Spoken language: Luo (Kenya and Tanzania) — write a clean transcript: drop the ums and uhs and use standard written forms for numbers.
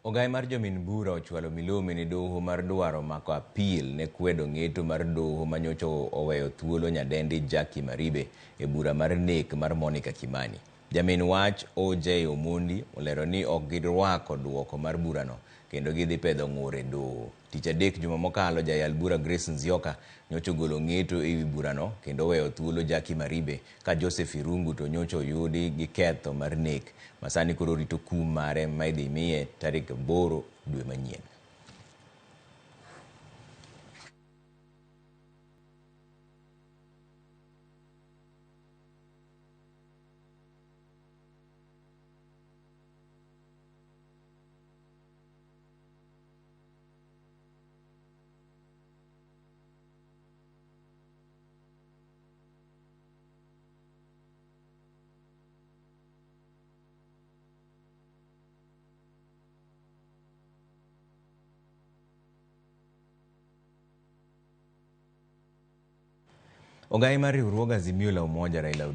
Ogai mar jomin bura ochwalo milome ne doho mar dwaro mako apil ne kwedo ng'eto mar doho manyocha oweyo thuolo nyadendi Jackie Maribe e bura mar nek mar Monica Kimani. Jamin wach OJ Omondi olero ni ok girwako duoko mar burano kendo gidhi pedho ng'ur e doho. Tich adek juma mokalo jayal bura Grace Nzioka nyocha ogolo ng'eto ewi burano kendo oweyo thuolo Jackie Maribe ka Joseph Irungu to nyocha oyudi gi ketho mar nek masani koro rito kum mare ma idhi miye tarik 8 dwe manyien. Ogai mar riwruog Azimio la Umoja Raila Odinga